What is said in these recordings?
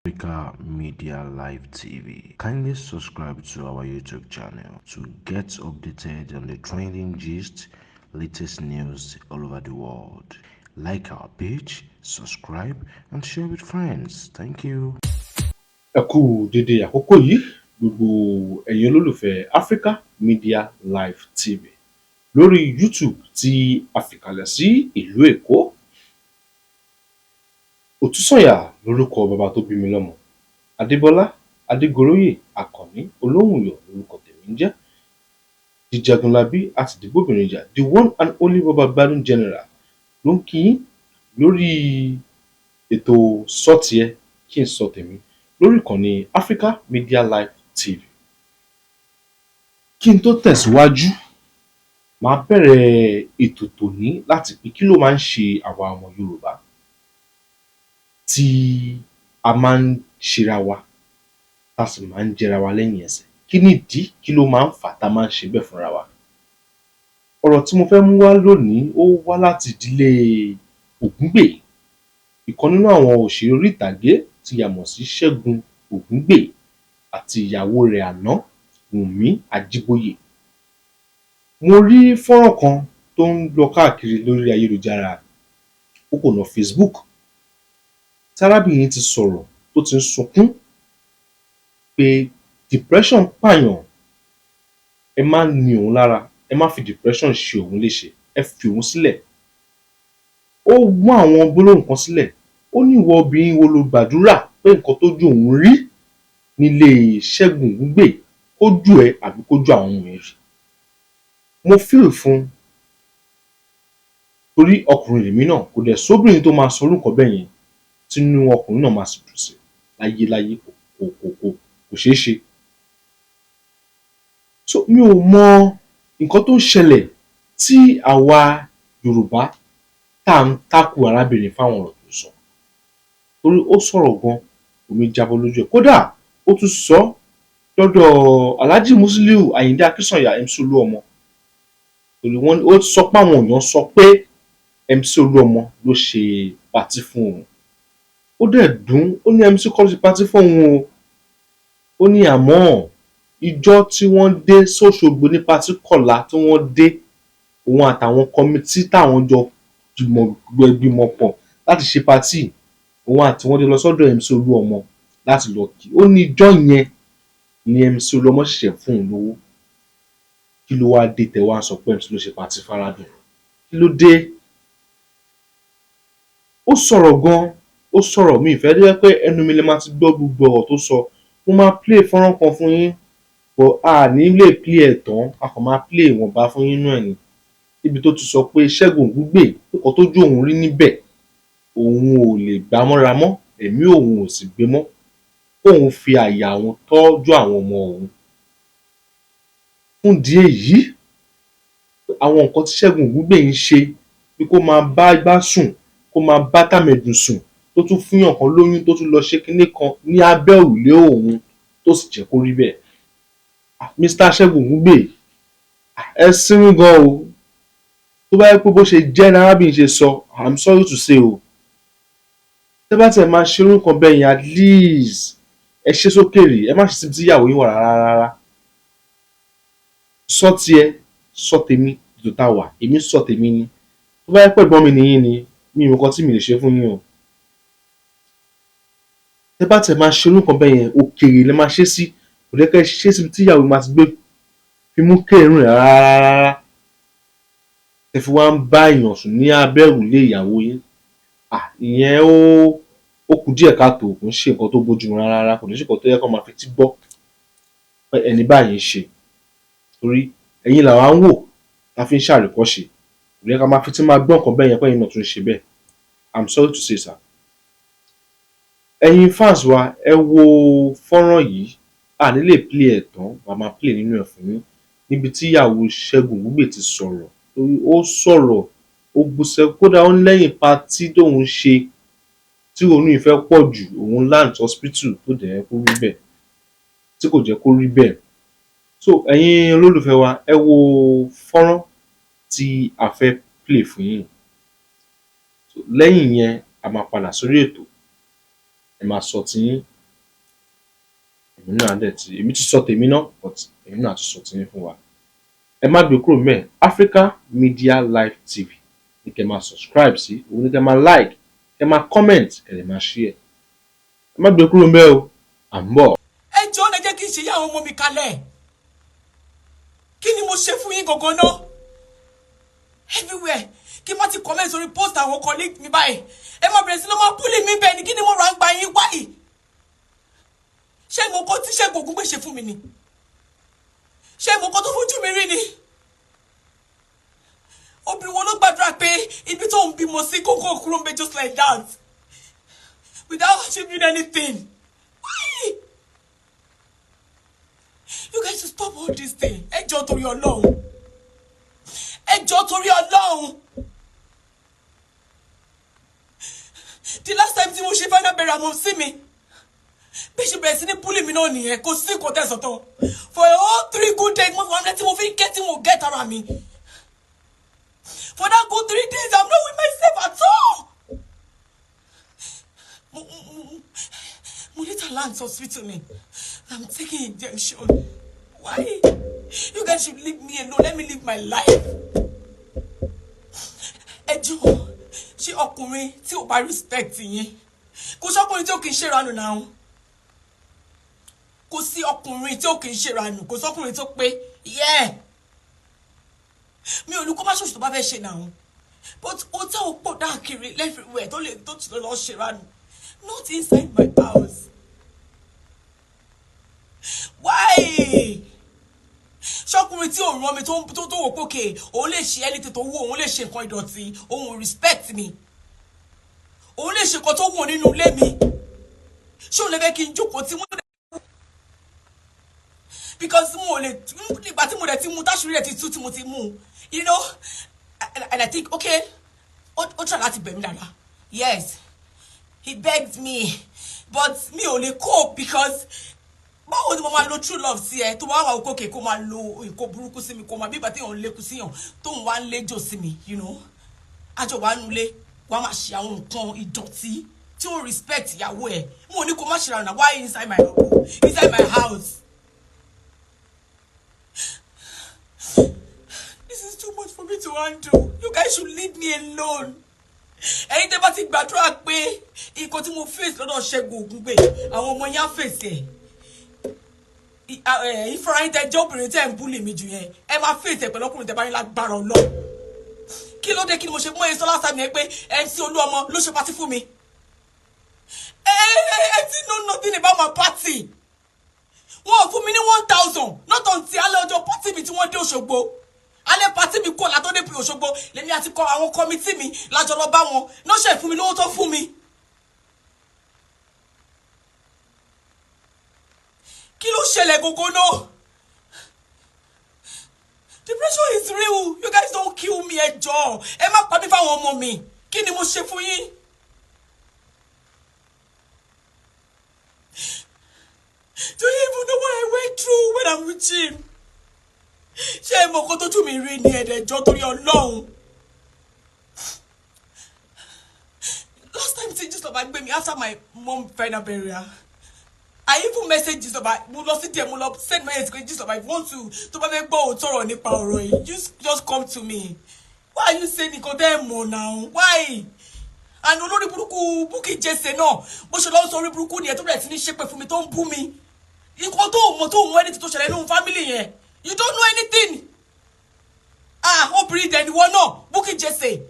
Africa Media Live TV. Kindly subscribe to our YouTube channel to get updated on the trending gist, latest news all over the world. Like our page, subscribe, and share with friends. Thank you. Ẹ kú dédé àkókò yìí, gbogbo ẹ̀yin olólùfẹ́ Africa Media Live TV lórí YouTube tí a fìkàlẹ̀ sí ìlú Èkó. Òtúsànyà lórúkọ bàbá tó bí mi lọ́mọ, Adébọlá Adégoróyè Àkànní Olóhùnyọ̀ lórúkọ tèmi ń jẹ́. Jíjagunlábí àtìdígbòbìnrin jà, the one and only Baba Gbádùn General ló ń kí yín lórí ètò Sọ Tiẹ̀ Kí N Sọ Tèmi lórí ìkànnì Africa Media Live TV. Kí n tó tẹ̀síwájú, màá bẹ̀rẹ̀ ètò tòní láti pé kí ló máa ń ṣe àwa ọmọ Yorùbá tí a máa ń ṣera wa, tá a sì máa ń jẹra wa lẹ́yìn ẹsẹ̀? Kí nìdí? Kí ló máa ń fà á tá a máa ń ṣe bẹ́ẹ̀ fúnra wa? Ọ̀rọ̀ tí mo fẹ́ mú wá lónìí, ó wá láti ìdílé Ògúngbè, ìkan nínú àwọn òṣèré orí ìtàgé tí a mọ̀ sí Ṣẹ́gun Ògúngbè àti ìyàwó rẹ̀ àná, Wùnmí Ajíbóyè. Mo rí fọ́nrán kan tó ń lọ káàkiri lórí ayélujára òpópónà Facebook tí arábìnrin ti sọ̀rọ̀, tó ti ń sunkún pé depression pààyàn, ẹ má ni òun lára, ẹ má fi depression ṣe òun léṣe, ẹ fi òun sílẹ̀. Ó mú àwọn gbólóhùn kan sílẹ̀. Ó ní, "Ìwọ obìnrin wo lo gbàdúrà pé nǹkan tójú òun rí nílé Ṣẹ́gun Ògúngbè kójú ẹ àbí kójú àwọn ọmọ ẹ rí?" Mo feel fún un torí ọkùnrin lèmi náà. Kò dẹ̀ sóbìnrin tó máa sọ irú nǹkan bẹ́ẹ̀ yẹn tínú ọkùnrin náà máa sì dùn sí láyéláyé. Kò ṣeé ṣe. So mi ò mọ nǹkan tó ń ṣẹlẹ̀ tí àwa Yorùbá tá à ń tákù arábìnrin fáwọn ọ̀rọ̀ tó sọ, torí ó sọ̀rọ̀ gan, omi jábọ́ lójú ẹ̀. Kódà ó tún sọ lọ́dọ̀ Alhaji Musiliu Ayinde Akínsànyà, MC Olúọmọ, torí wọ́n ó sọ pé àwọn èèyàn sọ pé MC Olúọmọ ló ṣe party fún òun. Ó dẹ̀ dùn, ó ní MC kọ́ ló ṣe party fún òun o. Ó ní àmọ́ ijọ́ tí wọ́n dé sÓṣogbo ní party kọ̀la tí wọ́n dé, òun àtàwọn committee táwọn jọ gbìmọ̀ gbìmọ̀ pọ̀ láti ṣe party, òun àti wọn jọ lọ sọ́dọ̀ MC Olúọmọ láti lọ kí. Ó ní ijọ́ yẹn ni MC Olúọmọ ṣẹ̀ṣẹ̀ fún òun lówó. Kí ló wá dé tẹ́ wá ń sọ pé MC ló ṣe party fárábìnrin? Kí ló dé? Ó sọ̀rọ̀ gan, ó sọ̀rọ̀. Mi ì fẹ́ jẹ́ pé ẹnu mi lè máa ti gbọ́ gbogbo ọ̀rọ̀ tó sọ. Mo máa play fọ́nrán kan fún yín, but a ní lè play ẹ̀ tán, a kàn máa play ìwọ̀nba fún yín nínú ẹ̀ ni, níbi tó ti sọ pé Ṣẹ́gun Ògúngbè, nǹkan tójú òun rí níbẹ̀, òun ò lè gbá mọ́ra mọ́, ẹ̀mí òun ò sì gbé mọ́, kóun fi àyà òun tọ́jú àwọn ọmọ òun. Fún ìdí èyí, àwọn nǹkan tí Ṣẹ́gun Ògúngbè ń ṣe, bí kó máa bá igbá sùn, kó máa bá tàmẹ̀dù sùn, tó tún fúnyàn kan lóyún, tó tún lọ ṣe kinní kan ní abẹ́ òrùlé òun, tó sì jẹ́ kó rí bẹ́ẹ̀. Mr. Ṣẹ́gun Ògúngbè, ẹ sínwín gan o. Tó bá jẹ́ pé bó ṣe jẹ́ ní arábìnrin ṣe sọ, I'm sorry to say o. Tẹ́ bá tiẹ̀ máa ṣe irú nǹkan bẹ́ẹ̀ yẹn, at least ẹ ṣe sókèèrè, ẹ má ṣe síbi tí ìyàwó yín wà rárá rárá. Sọ tiẹ̀, sọ tèmi, ètò tá a wà, èmi sọ tèmi ni. Tó bá jẹ́ pé ẹ̀gbọ́n mi nìyí ni, mi ò mọ nǹkan tí mi lè ṣe fún yín o. Tẹ́ bá tiẹ̀ máa ṣe irú nǹkan bẹ́ẹ̀ yẹn, òkèèrè lẹ máa ṣe sí. Kò jẹ́ kẹ́ ẹ ṣe síbi tí ìyàwó máa ti gbé fimú kéérùn rẹ̀ rárá rárá. Ẹ fi wá ń bá èèyàn sùn ní abẹ́ òrùlé ìyàwó yín, ìyẹn ó kù díẹ̀ káàtó. Kò ń ṣe nǹkan tó bójúmu rárá rárá. Kò ní ṣe nǹkan tó yẹ kó máa fetí gbọ́ pé ẹni báyìí ń ṣe, torí ẹ̀yin làwa ń wò tá fi ń ṣàríkọ́ṣe. Kò yẹ ká máa fetí máa gbọ́ nǹkan bẹ́ẹ̀ yẹn pé ẹ̀yin náà tún ń ṣe bẹ́ẹ̀. I'm sorry to say, sir. Ẹ̀yin fans wa, ẹ wo fọ́nrán yìí. A ní lè play ẹ̀ tán, a máa play nínú ẹ̀ fún yín níbi tí ìyàwó Ṣẹ́gun Ògúngbè ti sọ̀rọ̀, torí ó sọ̀rọ̀, ó bú sẹ́kún. Kódà ó ní lẹ́yìn party tóun ṣe tí ìrònú yìí fẹ́ pọ̀ jù, òun land hospital, tó dẹ̀ yẹ kó rí bẹ́ẹ̀, tí kò jẹ́ kó rí bẹ́ẹ̀. So ẹ̀yin olólùfẹ́ wa, ẹ wo fọ́nrán tí a fẹ́ play fún yín. Lẹ́yìn yẹn, a máa padà sórí ètò. Ẹ máa sọ tiyín. Èmi náà dẹ̀ ti, èmi ti sọ tèmi náà, but èmi náà ti sọ tiyín fún wa. Ẹ má gbé kúrò mẹ́ẹ̀. Africa Media Live TV ní kẹ́ máa subscribe sí, òun ní kẹ́ máa like, kẹ́ máa comment, kẹ́ lè máa share. Ẹ má gbé kúrò mẹ́ẹ̀ o, à ń bọ̀. Ẹ jọ̀ọ́, ẹ jẹ́ kí n ṣe yá àwọn ọmọ mi kalẹ̀. Kí ni mo ṣe fún yín gangan náà? Everywhere kí n má ti comment sórí post àwọn colleague mi báyìí, ẹ má bẹ̀rẹ̀ sí ló máa bully mi. Bẹ́ẹ̀ ni, kí ni mo rà ń gba yín wáyìí? Ṣé mo kọ́ tí Ṣẹ́gun Ògúngbè ṣe fún mi ni? Ṣé mo kọ́ tó fojú mi rí ni? Obìnrin wo ló gbàdúrà pé ibi tó ń bímọ sí kókó kúrò ń bẹ just like that without achieving anything? Why? You guys should stop all this thing. Ẹ jọ̀ọ́, torí Ọlọ́run, ẹ jọ̀ọ́, torí Ọlọ́run. The last time tí mo ṣe final burial àmọ́ sí mi, bí ṣe bẹ̀rẹ̀ sí ní bully mi náà nìyẹn. Kò sí nǹkan tẹ̀sán tán for a whole 3 good days. Mo fi wọn tí mo fi ń ké tí mo get ara mi. For that good 3 days, I'm not with myself at all. Mo later land hospital ni. I'm taking injection. Why? You guys should leave me alone. Let me live my life. Ẹ jọ̀ọ́, ṣé ọkùnrin tí ò bá respect yín, kò sọkùnrin tí ò kì í ṣèrànù náà. Kò sí ọkùnrin tí ò kì í ṣèrànù, kò sọkùnrin tó pé. Yeah, mi ò ní kó má ṣòṣì tó bá fẹ́ ṣe náà, but hotel pọ̀ dáàkiri everywhere tó lè tó ti lọ ṣèrànù, not inside my house. Why? Ṣọkùnrin tí òun rán mi tó wò pókè, òun lè ṣe anything tó wù, òun lè ṣe nǹkan ìdọ̀tí, òun ò respect mi, òun lè ṣe nǹkan tó wù nínú ilé mi, ṣé òun lè fẹ́ kí n jókòó tí wọ́n? Because mo ò lè, nígbà tí mo dẹ̀ ti mú táṣírí rẹ̀ ti tú tí mo ti mú, and I think, okay, ó try láti bẹ̀ mí dáadáa. Yes, he begged me, but mi ò lè cope, because báwo ni mo máa lo true love sí ẹ tó bá wà òkè kó máa lo nǹkan burúkú sí mi, kó máa bí ìgbà téèyàn ń lékun síyàn tó ń wá ń léjò sí mi? Àjọ wà nulẹ̀, wàá máa ṣe àwọn nǹkan ìdọ̀tí tí ó respect ìyàwó ẹ̀. Mo ní kó má ṣe rànà. Why inside my house? This is too much for me to handle. You guys should leave me alone. Ẹ̀yin tẹ́ bá ti gbàdúrà pé nǹkan tí mo face lọ́dọ̀ Ṣẹ́gun Ògúngbè, àwọn ọmọ yẹn á face ẹ̀. Ìfúnra yín tẹ́ jẹ́ obìnrin tẹ́ ń bully mi jù yẹn, ẹ máa face ẹ̀ pẹ̀lú ọkùnrin tẹ́ bá ní lágbára Ọlọ́run. Kí ló dé? Kí ni mo ṣe mú ẹ sọ last time yẹn pé MC Olúọmọ ló ṣe party fún mi? Ẹ ẹ ẹ ti know nothing about my party. Wọn ò fún mi ní 1,000, not until alẹ́ ọjọ́ party mi tí wọ́n dé Òṣogbo. Alẹ́ party mi kò látọ́ dé Òṣogbo, lèmi àti kọ àwọn committee mi lájọ lọ bá wọn náà ṣe fún mi lówó tó fún mi. Kí ló ṣẹlẹ̀ gógó náà? The pressure is real. You guys, don't kill me. Ẹ jọ̀ọ́, ẹ má pa mí fáwọn ọmọ mi. Kí ni mo ṣe fún yín? Do you even know what I went through when I'm with him? Ṣé ẹ mọ̀ nǹkan tójú mi rí ni? Ẹ̀ẹ́dẹ̀jọ́, torí Ọlọ́run. Last time tí Gistlover gbé mi after my mom final burial, I even message Gistlover. Mo lọ sí díẹ̀, mo lọ send message pé, "Gistlover, if you want to, tó bá fẹ́ gbọ́ òótọ́ ọ̀rọ̀ nípa ọ̀rọ̀ yìí, just come to me. Why are you saying nǹkan tẹ́ ẹ mọ̀ now? Why?" And olórí burúkú Bukky Jesse náà, bó ṣe lọ sọ orí burúkú nìyẹn, tó bẹ̀rẹ̀ sí ní ṣépè fún mi, tó ń bú mi. Nǹkan tó mọ̀, tó mọ̀ anything tó ṣẹlẹ̀ nínú family yẹn, you don't know anything. Ah, obìnrin dẹ̀ ni wọ́n náà, Bukky Jesse.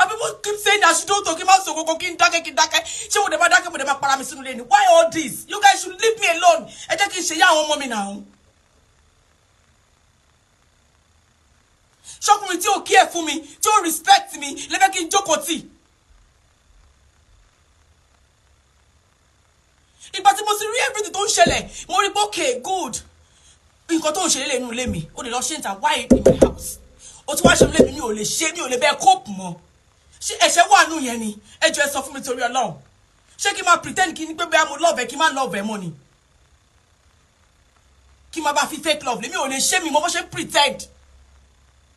And people keep saying that she don't talk, kí n má sọ kókó, kí n dákẹ́, kí n dákẹ́. Ṣé mo dẹ̀ máa dákẹ́, mo dẹ̀ máa para mi sínú ilé ni? Why all this? You guys should leave me alone. Ẹ jẹ́ kí n ṣe yá àwọn ọmọ mi náà. Ṣọkùnrin tí ò kí ẹ̀ fún mi, tí ò respect mi, lẹ́fẹ̀ẹ́ kí n jókòó tì? Ìgbà tí mo ti rí everything tó ń ṣẹlẹ̀, mo rí pé okay, good, nǹkan tó ń ṣe lélẹ̀ inú ilé mi, ó lè lọ ṣe ń ta. Why in my house? Ó tún wá ṣe ilé mi, mi ò lè ṣe, mi ò lè bẹ́ẹ̀ cope mọ́. Ṣé ẹ̀ṣẹ̀ wà nù yẹn ni? Ẹ jọ̀ọ́, ẹ sọ fún mi, torí Ọlọ́run. Ṣé kí n máa pretend kí n pé bẹ́ẹ̀ mo love ẹ, kí n má love ẹ mọ́ ni? Kí n máa bá fi fake love lèmi ò lè ṣe mi mọ́. Bó ṣe pretend,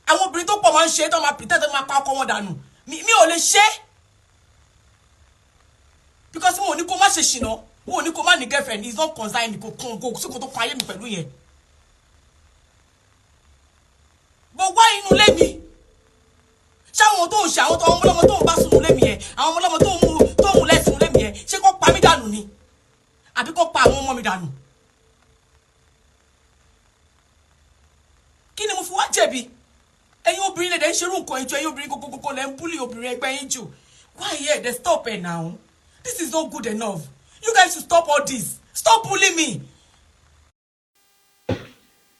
àwọn obìnrin tó pọ̀ máa ń ṣe tó máa pretend, tó máa pa ọkọ wọn dànù. Mi ò lè ṣe, because mo ò ní kó má ṣe ṣìnà. Wọn ò ní kó má ní girlfriend, it's not concern mi, kò kún kò sí kò tó kan ayé mi pẹ̀lú yẹn. Bọ̀ wá inú ilé mi, ṣé àwọn tó ń ṣe àwọn tó àwọn ọmọlọ́mọ tó ń bá sùn ilé mi yẹn, àwọn ọmọlọ́mọ tó ń mú lẹ́sùn ilé mi yẹn, ṣé kó pa mí dànù ni àbí kó pa àwọn ọmọ mi dànù? Kí ni mo fi wá jẹ̀bi? Ẹ̀yin obìnrin lè dẹ̀ ń ṣerú nǹkan ìjọ, ẹ̀yin obìnrin kókókókó lẹ̀ ń bully obìnrin ẹgbẹ́ yín jù. Why here they stop ẹ̀ now? This is not good enough. You guys should stop all this. Stop bullying me.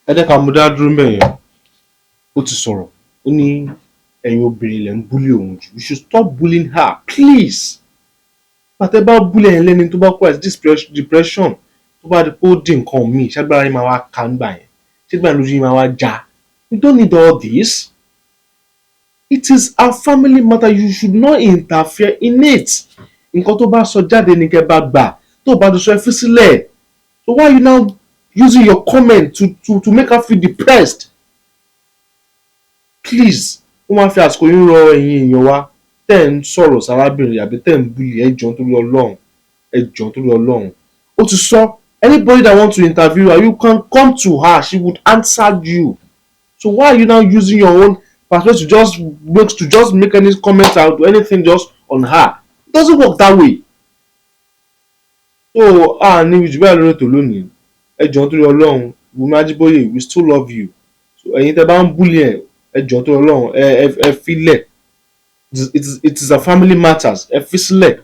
Ẹ jẹ́ ká mú dá dúró mbẹ̀ yẹn. Ó ti sọ̀rọ̀, ó ní ẹ̀yin obìnrin lẹ̀ ń bully òun jù. You should stop bullying her, please. Pàtẹ́ bá bully ẹ̀yin lẹ́ni tó bá kó àti depression, tó bá di pé ó di nǹkan míì, ṣágbára yín máa wá ká nígbà yẹn? Ṣégbà lójú yín máa wá já? You don't need all this. It is a family matter, you should not interfere in it. Nǹkan tó bá sọ jáde ní kẹ́ bá gbà, tó bá ti sọ, ẹ fi sílẹ̀. So why you now using your comment to make her feel depressed? Please, ó máa fi àsìkò yín rọ ẹ̀yin èèyàn wa tẹ́ ẹ̀ ń sọ̀rọ̀ sárábìnrin àbí tẹ́ ẹ̀ ń bully, ẹ jọ̀ọ́ nítorí Ọlọ́run, ẹ jọ̀ọ́ nítorí Ọlọ́run. Ó ti sọ, anybody that want to interview her, you can come to her, she would answer you. So why are you now using your own perspective to just make any comment out or anything just on her? It doesn't work that way. So a ní jù báyìí lórí ètò lónìí. Ẹ jọ̀ọ́ nítorí Ọlọ́run, Wùmí Ajíbóyè, we still love you. So ẹ̀yin tẹ́ bá ń bully ẹ̀, ẹ jọ̀ọ́ nítorí Ọlọ́run, ẹ filẹ̀. It is a family matters, ẹ fi sílẹ̀.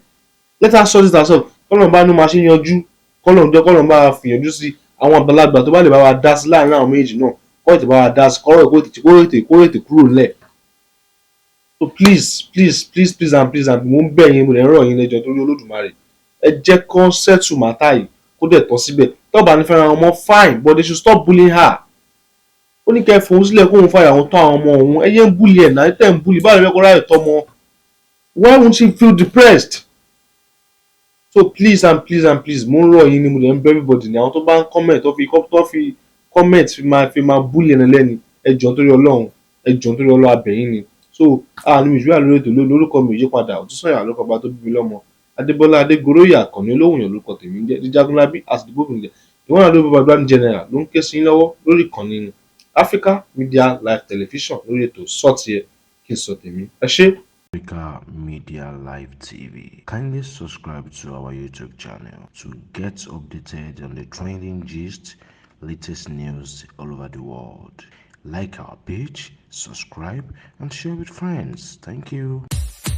Let her sort it herself. Kọ́lọ́n bá ní máa ṣe yanjú, kọ́lọ́n jẹ́ kọ́lọ́n bá fìyànjú sí àwọn àgbàlagbà tó bá lè bá wa dá sí láàrin àwọn méjì náà, kọ́ ètè bá wa dá sí kọ́rọ̀ kó ètè kúrò ńlẹ̀. So please, please, please, please and please and mo ń bẹ̀ yín, mo lè rọ̀ yín lẹ́jọ́ torí Olódùmarè, ẹ jẹ́ kán settle matter yìí, kó dẹ̀ tán síbẹ̀. Tó bá ní fẹ́ràn wọn mọ́, fine, but they should stop bullying her. Ó ní kẹ́ ẹ fòun sílẹ̀ kóun fàyà òun tọ́ àwọn ọmọ òun. Ẹ yé ń bully ẹ̀ náà, tẹ̀ ń bully, báwo lè fẹ́ kó ráyè tọ́mọ? Why won't she feel depressed? So please and please and please, mo ń rọ̀ yín ni, mo lè ń bẹ̀ everybody ní, àwọn tó bá ń comment, tó fi comment fi máa bully ẹni lẹ́ni, ẹ jọ̀ọ́ nítorí Ọlọ́run, ẹ jọ̀ọ́ nítorí Ọlọ́run, a bẹ̀ yín ni. So a ní ìjúwà lórí ètò lónìí. Lórúkọ mi ò yí padà, Òtúsànyà lórúkọ ọba tó bí mi lọ́mọ. Adébọ́lá Adégoróyè Àkànní Olóhùnyàn lórúkọ tèmi ń jẹ́. Díjágúnlábí àsìdìbò jẹ́ ìwọ́n àdó bàbá grand general ló ń ké sí yín lọ́wọ́ lórí ìkànnì Africa Media Live Television lórí ètò Sọ́ọ̀tì kí n sọ tèmi. Ẹ ṣé. Africa Media Live TV. Kindly subscribe to our YouTube channel to get updated on the trending gist, latest news all over the world. Like our page, subscribe, and share with friends. Thank you.